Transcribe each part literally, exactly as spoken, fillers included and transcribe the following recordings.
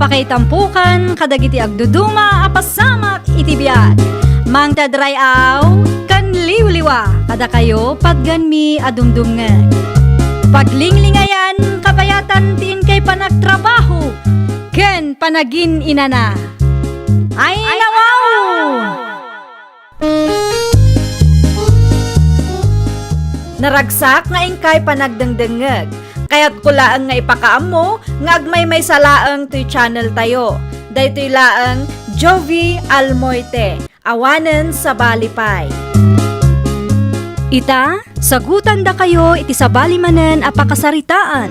Pakaitampokan kadagiti agduduma a pasamak iti biag. Mangted ray-aw ken liwliwa kadakayo patganmi a dumdumngeg. Paglinglingayan, kabayatan ti inkay panagtrabaho ken panagin-inana. Ay, nawaw! Naragsak nga inkay panagdengdengngeg. Kayatko laeng nga ipakaammo nga agmaymaysa laeng toy channel tayo. Daytoy laeng Jovie Almoite, awanen sabali pay. Ita, sagutandakayo iti sabali manen a pakasaritaan.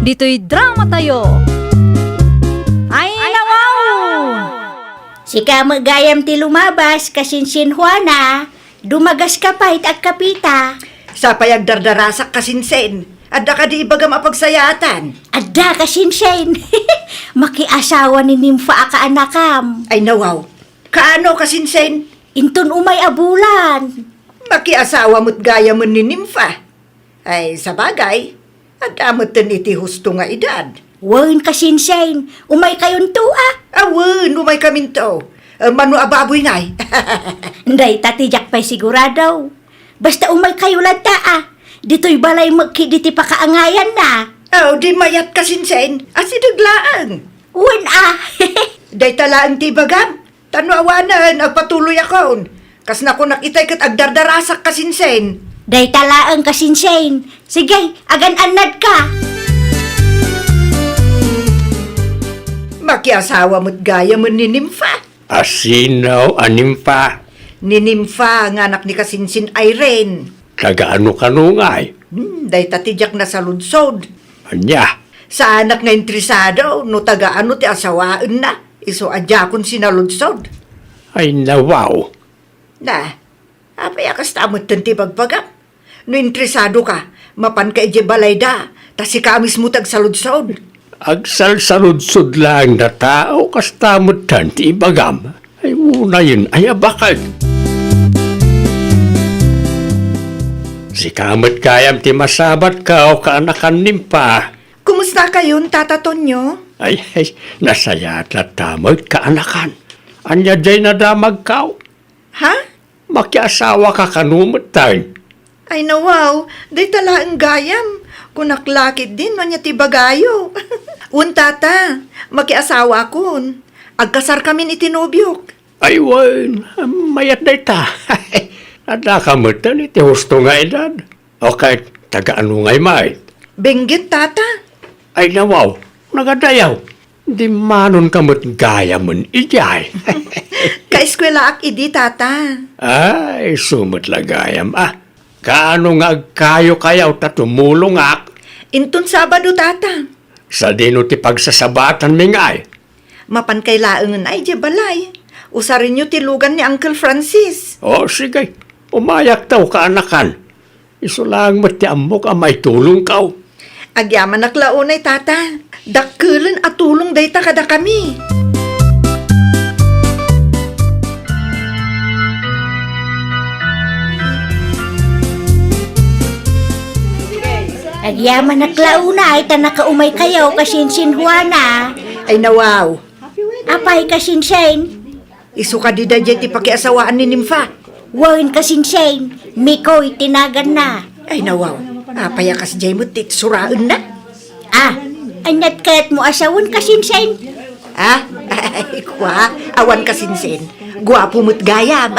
Ditoy drama tayo. Ay, nawaw! Sika met gayam ti lumabas, kasinsin Juana. Dumagaska pay ti agkapita. Sapay agdardarasak, kasinsin. Adda kadi ibagam a pagsayaatan? Adda, kasinsin. Makiasawa ni Nimfa a kaanakam. Ay, nawaw. Kaano, kasinsin? Inton umay a bulan. Makiasawa met gayamen ni Nimfa. Ay, sabagay, adda metten iti husto nga edad. Wen, kasinsin, umaykayonto a? Awen, umaykaminto. Eh, mano a baboy ngay? Dayta ti diak pay sigurado. Basta umaykayo latta a. Ditoy balay met ketdi ti pakaangayanna. Aw, di mayat, kasinsin. Asideg laeng. Wen a. Dayta laeng ti ibagam. Ta no awanen, agpatuloyakon. Kas nakunak itay ket agdardarasak, kasinsin. Dayta laeng, kasinsin. Sige, agan-annadka. Makiasawa met gayamen ni Nimfa. A sino a Nimfa? Ni Nimfa nga anak ni kasinsin Irene. Taga ano kano ngay? Hmm, dayta ti diak nasaludsod. Ania? Saanak nga interesado no taga ano ti asawaenna. Isu a diakon sinaludsod. Ay, nawaw. Na, apay a kasta metten ti bagbagam? No interesadoka, mapanka idiay balayda, ta sika a mismo ti agsaludsod. Agsalsaludsod laeng data, o kasta metten ti ibagam? Ay, unayen, ay, abaken. Sika met gayam ti masabatka, o kaanakan Nimfa. Kumustakayon, Tata Tonyo? Ay, ay, nasayaat latta met kaanakan. Ania diay nadamagka? Ha? Makiasawaka kano metten? Ay, nawaw, dayta laeng gayam. Kunak la ketdin no ania ti ibagayo. Wen, Tata, makiasawaakon. Agkasarkamin iti nobiok. Ay, wen, mayat dayta. Addaka metten iti husto nga edad. O ket, taga ano ngay met? Benguet, Tata. Ay, nawaw, nagadayaw. Dimmanonka met gayamen idiay. Kaeskuelaak idi, Tata. Ay, isu met la gayam a. Kaano nga agkayokayaw ta tumulongak? Inton Sabado, Tata. Sadino ti pagsasabatanmi ngay? Mapankay laengen a idiay balay. Usarenyo ti lugan ni Uncle Francis. O, sige. Umayakto, kaanakan. Isu laeng met ti ammok a maitulongkaw. Agyamanak la unay, Tata. Dakkelen a tulong dayta kadakami. Agyamanak la unay ta nakaumaykayo, kasinsin Juana. Ay, nawaw. Apay, kasinsin? Isu kadi daydiay ti pakiasawaan ni Nimfa? Wen, kasinsin, Mikoy ti naganna. Ay, nawaw. Apay a kasdiay met ti itsuraenna? Ah, aniat kayatmo a sawen, kasinsin? Ah? Ay, kua, awan, kasinsin. Guapo met gayam.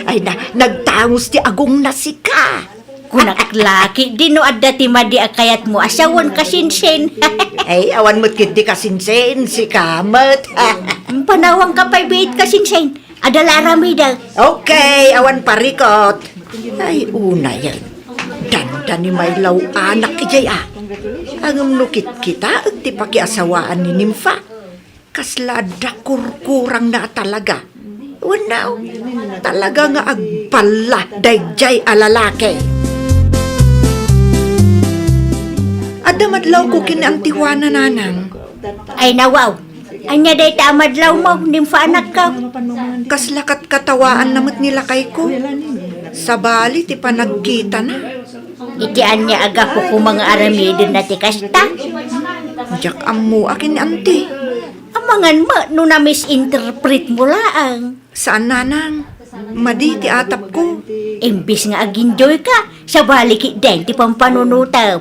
Ay na, nagtangos ti agongna sika. Kunak la ketdi no adda ti madi a kayatmo a sawen, kasinsin. Ay, awan met ketdi, kasinsin, sika met. Panawangka pay biit, kasinsin. Adda la aramidek. Okay, awan parikot. Ay, unayen. Dandani maylaw anak idiay a. Ngem no kitkitaek ti pakiasawaan ni Nimfa. Kasla adda kurkurangna a talaga. Wenno, talaga nga agballa daydiay a lalaki. Adda madlawko ken ni Auntie Juana, nanang. Ay, nawaw. Ania dayta a madlawmo, Nimfa anakko? Kasla katkatawaanna met ni lakayko. Sabali ti panagkitana. Iti ania a gapu koma nga aramidenna ti kasta? Diak ammo a ken ni Auntie. Amangan met no na-misinterpret mo laeng. Saan, nanang. Madi ti atapko. Imbis nga ag-enjoy ka, sabali ketdin ti pampanunotem.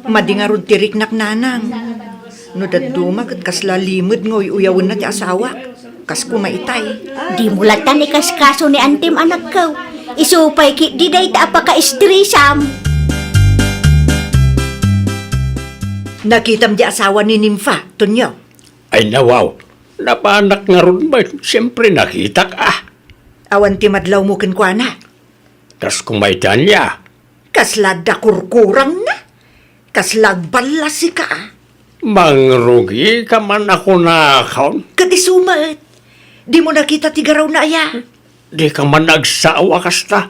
Madi ngarud ti riknak, nanang. No dadduma ket kasla limed nga uy-uyawenna ti asawak. Kas kuma itay. Dimo latta ikaskaso ni Auntie, anakko. Isu pay ketdi dayta a pakaistresam. Nakitam di asawa ni Nympha, Tonyo? Ay, nawaw. Napaanak ngarud met, siempre nakitak, ah. Awan ti madlawmo kenkuana? Kas kuma ita ania? Kasla adda kurkurangna? Kasla agballa sika, ah. Mangrugika man a kunakon. Ket isu met. Dimo nakita ti garawna aya? Dika man agsao a kasta.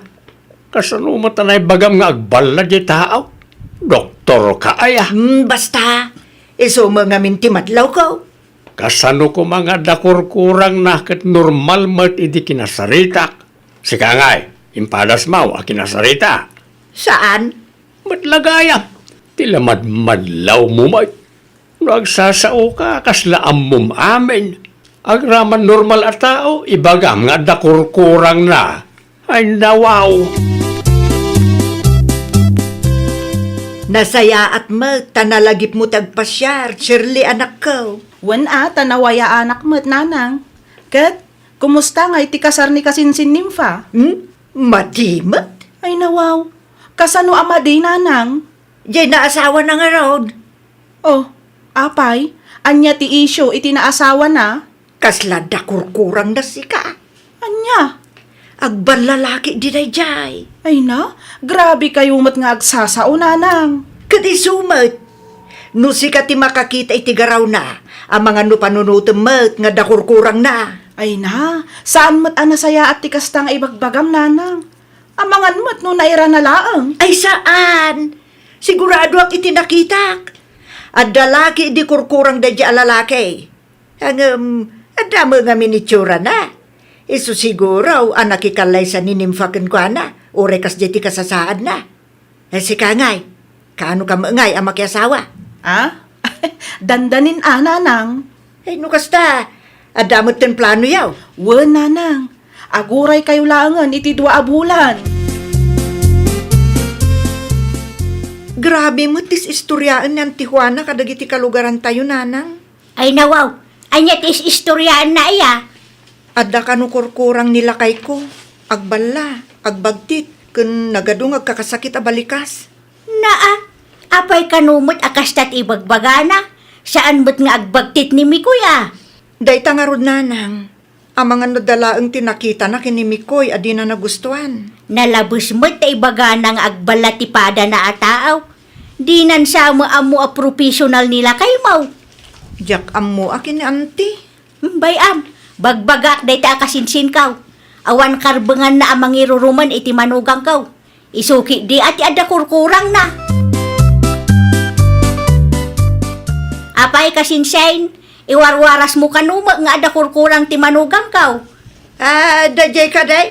Kasano met a naibagam nga agballa ti tao? Doktorka aya? Hmm, basta. Isu met ngamin ti madlawko. Kasano koma nga adda kurkurangna ket normal met idi kinasaritak? Sika ngay, impadas maw a kinasarita? Saan? Met la gayam, ti la madmadlawmo met. No agsasaoka, kasla ammom amin. Agraman normal a tao, ibagam nga adda kurkurangna. Ay, nawaw. Nasayaat met ta nalagipmo ti agpasiar, Shirley, anakko. Wen a, ta nawayaanak met, nanang. Ket, kumusta ngay ti kasar ni kasinsin Nympha? Hmm? Madi met? Ay, nawaw. Kasano a madi, nanang? Diay naasawana ngarud. Oh, apay, ania ti isyu iti naasawana? Kasla adda kurkurangna sika. Ania? Agballa la ketdi daydiay. Ay na, grabe kayo met nga agsasao, nanang. Ket isu met. No sika ti makakita iti garawna, amangan no panunotem met nga adda kurkurangna. Ay na, saan met a nasayaat ti kasta nga ibagbagam, nanang. Amangan met no nairana laeng. Ay, saan! Siguradoak iti nakitak. Adda la ketdi kurkurang daydiay a lalaki. Ngem, adda met ngamin itsurana. Isu siguro a nakikallaysa ni Nympha kenkuana, uray kasdiay ti kasasaadna. Eh, sika ngay, kaano ka met ngay a makiasawa? Ah? Dandanin a, nanang. Ay, no kasta, adda met ten planoyo? Wen, nanang. Aguray kayo laengen iti dua a bulan. Grabe met ti is-istoriaen ni Auntie Juana kadagiti kalugarantayo, nanang. Ay, nawaw, ania ti is-istoriaenna aya? Adda kano kurkurang ni lakayko, agballa, agbagtit, ken nagadu nga agkakasakit a balikas. Naa, apay kano met a kasta ti ibagbagana? Saan met nga agbagtit ni Mikoy a? Dayta ngarud, nanang. Amangan no adda laeng ti nakitana ken ni Mikoy a dina nagustuan. Nalabes met ta ibagana nga agballa ti padana a tao. Dinan sa met ammo a professional ni lakaymo. Diak ammo a ken ni Auntie. Hmm, bay-am, bagbagak dayta a kasinsinko. Awan karbenganna a mangirurumen iti manugangko. Isu ketdi a ti adda kurkurangna. Apay, kasinsin, iwarwarasmo kano met nga adda kurkurang ti manugangko? Ah, daydiay kadi?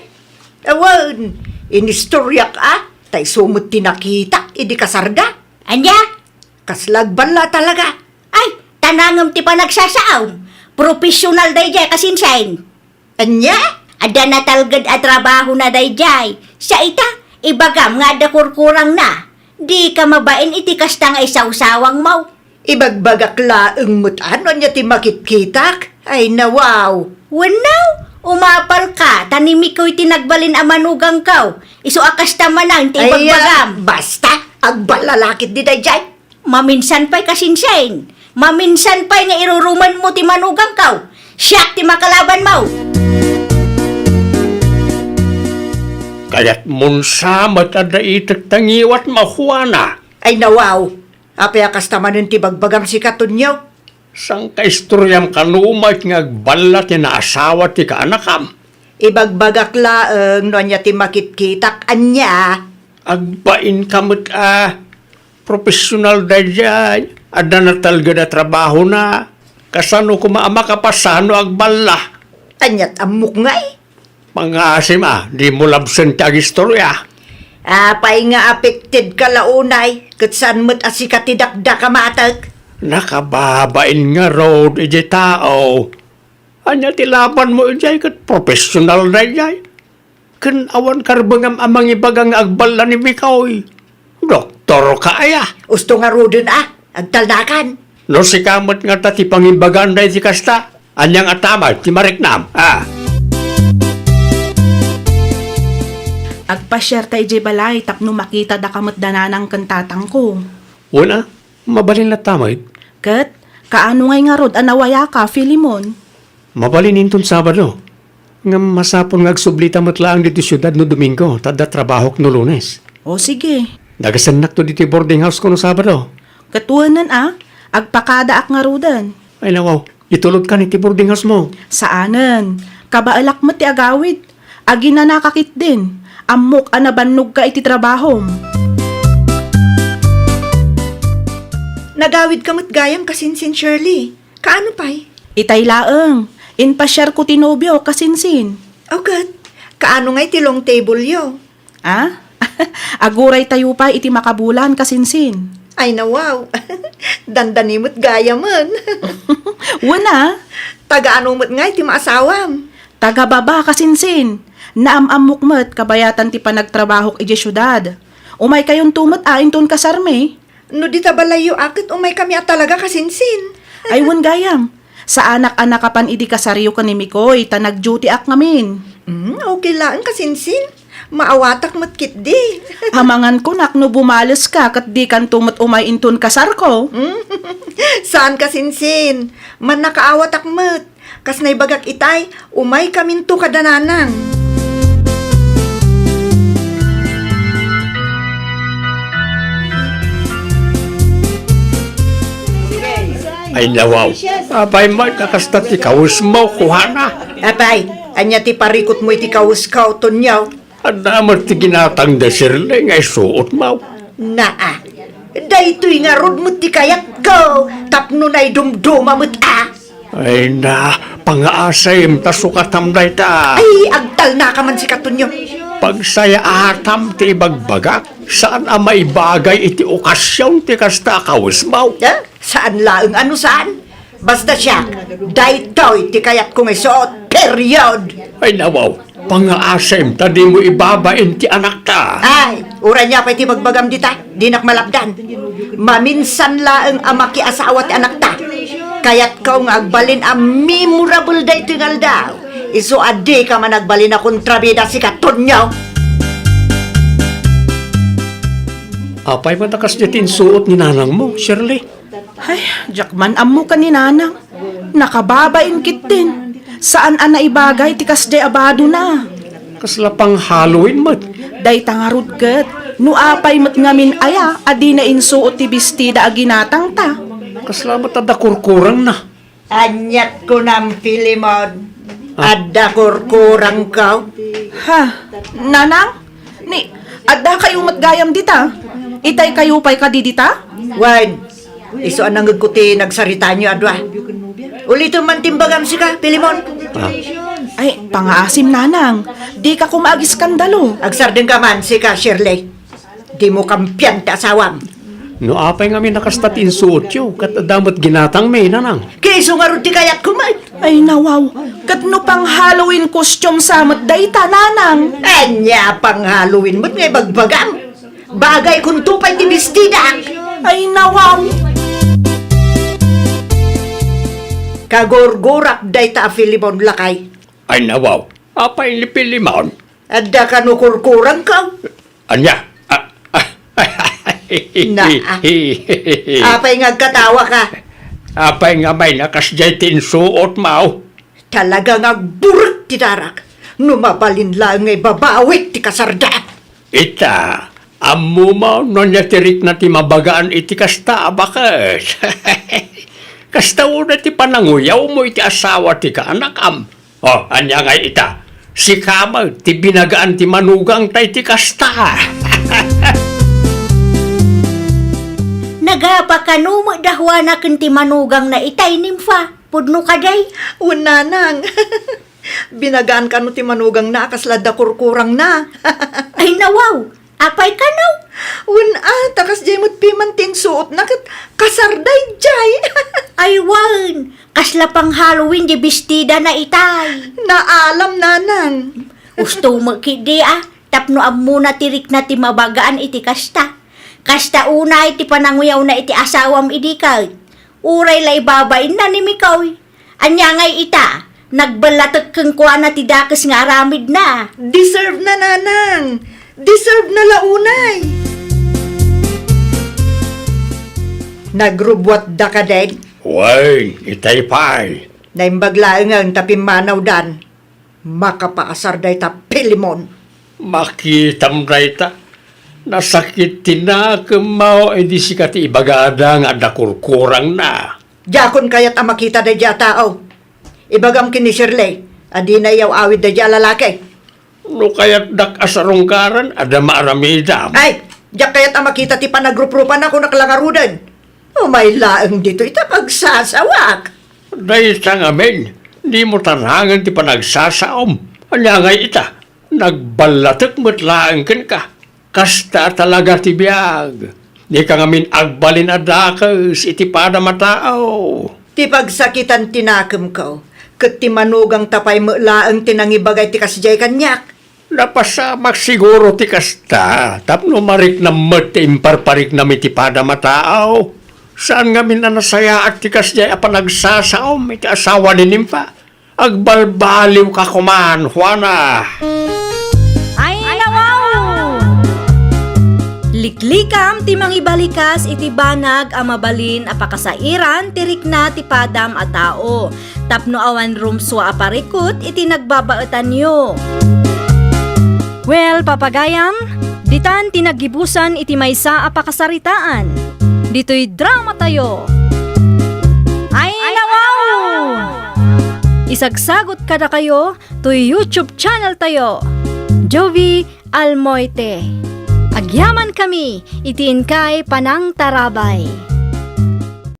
Awan, inistoriak a, ta isu met ti nakitak idi kasarda. Ania? Kasla agballa talaga. Ay, ta nangem ti panagsasaom. Professional daydiay, kasinsin. Ania? Adda natalged a trabahona daydiay. Sa ita, ibagam nga adda kurkurangna. Dika mabain iti kasta nga isawsawangmo. Ibagbagak laeng met a no ania ti makitkitak. Ay, nawaw. Wenno, umapalka, ta ni Mikoy ti nagbalin a manugangko. Isu a kasta manen ti Ay, ah, ibagbagam. Basta, agballa la ketdi daydiay. Maminsan pay, kasinsin. Maminsan pay nga irurumenmo ti manugangko. Siak ti makalabanmo. Kayatmon sa met a daitek ta ngiwatmo, Juana. Ay, nawaw. Apay a kasta manen ti bagbagam, sika, Tonyo? Sangkaistoriam kano met nga agballa ti naasawa ti kaanakam? Ibagbagak laeng no ania ti makitkitak, ania? Agbainka met a professional daydiay, adda natalged a trabahona. Kasano koma a makapasano agballa? Aniat ammok ngay? Pangasim a, dimo labsen ti agistoria. Apay nga affected ka la unay, ket saan met a sika ti dakdakamatek? Nakababain ngarud idiay tao. Ania ti labanmo idiay ket professional daydiay? Ken awan karbengam a mangibaga nga agballa ni Mikoy. Doktorka aya? Usto ngaruden a, agtalnakan. No sika met ngata ti pangibaganda iti kasta, ania nga tamay ti mariknam, a? Agpasiarta idiay balay tapno makitadaka met da nanang ken tatangko. Wen a, mabalin latta met. Ket, kaano ngay ngarud a nawayaka, Filemon? Mabalin inton Sabado. Ngem masapul nga agsublita met laeng ditoy siudad no Domingo, ta adda trabahok no Lunes. O, sige. Nagasennakto ditoy boarding house ko no Sabado. Ket wenen a, agpakadaak ngaruden. Ay, nawaw, itulodkan iti boarding house mo. Saanen. Kabaelak met ti agawid. Aginanaka ketdin. Ammok a nabannogka iti trabahom. Nagawidka met gayam, kasinsin Shirley. Kaano pay? Itay laeng, impasiarko ti nobiok, kasinsin. O ket, kaano ngay ti long table-yo? A? Aguraytayo pay iti makabulan, kasinsin. Ay, nawaw. Dandani met gayamen. Wen a. Taga-ano met ngay ti maasawam? Taga-Baba, kasinsin. Naam-ammok met kabayatan ti panagtrabahok idiay siudad. Umaykayonto met a inton kasarmi. No dita balayyo a ket umaykami a talaga, kasinsin. Ay, wen gayam. Saanak a nakapan idi kasaryo ken ni Mikoy, ta nag-duty-ak ngamin. Mm, okay laeng, kasinsin. Maawatak met ketdi. Amangan kunak no bumaleska ket dikanto met umay inton kasarko. Mm. Saan, kasinsin. Mannakaawatak met. Kas naibagak itay, umaykaminto kada nanang. Ay, nawaw. Apay met a kasta ti kawesmo, kuana? Apay, ania ti parikutmo iti kawesko, Tonyo? Adda met ti ginatang da Shirley nga isuotmo. Naa, daytoy ngarud met ti kayatko tapno naidumduma met a. Ay na, pangaasim ta sukatam dayta. Ay, agtalnaka man sika, Tonyo. Pagsayaatam ti ibagbagak, saan a maibagay iti okasion ti kasta a kawesmo. Eh? Saan laeng a no saan? Basta siak, daytoy ti kayatko nga isuot, period! Ay, nawaw, pangaasim ta dimo ibabain ti anakta. Ay, uray nia pay ti bagbagam dita, dinak malapdan. Maminsan laeng a makiasawa ti anakta. Kayatko nga agbalin a memorable daytoy nga aldaw. Isu a dika man agbalin a kontrabida, sika, Tonyo. Apay man a kasdiay ti insuot ni nanangmo, Shirley? Ay, diak man ammo ken ni nanang. Nakababain ketdin. Saan a naibagay ti kasdiay a badona. Kasla pang-Halloween met. Dayta ngarud ket, no apay met ngamin aya a dina insuot ti bestida a ginatangta. Kasla met adda kurkurangna. Aniat kunam, Filemon? Ah? Adda kurkurangko? Ha? Nanang? Ni, addakayo met gayam dita? Itaykayo pay kadi dita? Wen, isu a nangngegko ti nagsaritaanyo a dua. Ulitem man ti imbagam sika, Filemon. Ah. Ay, pangaasim, nanang. Dika koma agiskandalo. Agsardengka man, sika, Shirley. Dimo kampian ti asawam. No apay ngamin a kasta ti insuotyo, ket adda met ginatangmi, nanang. Ket isu ngarud ti kayatko met. Ay, nawaw, ket no pang-Halloween costume sa met dayta, nanang. Ania a pang-Halloween met nga ibagbagam? Bagaykonto pay ti bestidak. Ay, nawaw. Kagurgurak dayta a Filemon, lakay. Ay, nawaw. Apay ni Filemon? Adda kano kurkurangko? Ania? Ah, ah, Naa. Apay nga agkatawaka? Apay nga may nakasdiay ti insuotmo? Talaga nga agburek ti darak. No mabalin laeng nga ibabawik ti kasarda. Ita, ammom no ania ti rikna ti mabagaan iti kasta a baket? Kasta unay ti pananguyawmo iti asawa ti kaanakam. O, ania ngay ita? Sika met ti binagaan ti manugangta iti kasta. Nagapa kano met da Juana ken ti manugangna itay, Nimfa? Pudno kadi? Wen, nanang. Binagaan kano ti manugangna a kasla adda kurkurangna. Ay, nawaw! Apay kano? Wen a, ta kasdiay met piman ti insuotna ket kasar daydiay. Ay wen, kasla pang-Halloween di bestidana itay. Naalam, nanang. Usto met ketdi a, tapno ammona ti rikna ti mabagaan iti kasta. Kasta unay ti pananguyawna iti asawam idi ket. Uray la ibabainna ni Mikoy. Ania ngay ita, nagballatek kenkuana ti dakes nga aramidna. Deserve na, nanang. Deserve na la unay. Nagrubbuatda kadin? Wen, itay pay. Naimbag laengen ta pimmanawdan. Makapaasar dayta Pilemon. Makitam dayta. Nasakit ti nakemmo idi sika ti ibagada nga adda kurkurangna. Diakon kayat a makita daydiay a tao. Ibagam ken ni Shirley a dina iyaw-awid daydiay a lalaki. No kayatdak a sarungkaran, adda maaramidam. Ay, diak kayat a makita ti panagruprupana, kunak la ngaruden. Umay laeng ditoy ta pagsasawak. Dayta ngamin, dimo tarangen ti panagsasaom. Ania ngay ita? Nagballatek met laeng kenka. Kasta talaga ti biag. Dika ngamin agbalin a dakes iti padam a tao. Ti pagsakitan ti nakemko, ket ti manugangta pay met laeng ti nangibaga iti kasdiay kaniak. Napasamak siguro ti kasta, tapno mariknam met ti imparpariknam iti padam a tao. Saan ngamin a nasayaat ti kasdiay a panagsasaom iti asawa ni Nimfa? Agbalbaliwka koman, Juana. Ay, nawaw! Liklikam ti mangibalikas iti banag a mabalin a pakasairan ti rikna ti padam a tao, tapno awan rumsua a parikut iti nagbabaetanyo. Well, papagayam, ditan ti naggibusan iti maysa a pakasaritaan. Ditoy drama tayo. Ay, nawaw! Isagsagot kadakayo toy YouTube channel tayo, Jovie Almoite. Agyaman kami iti inkay panangtarabay.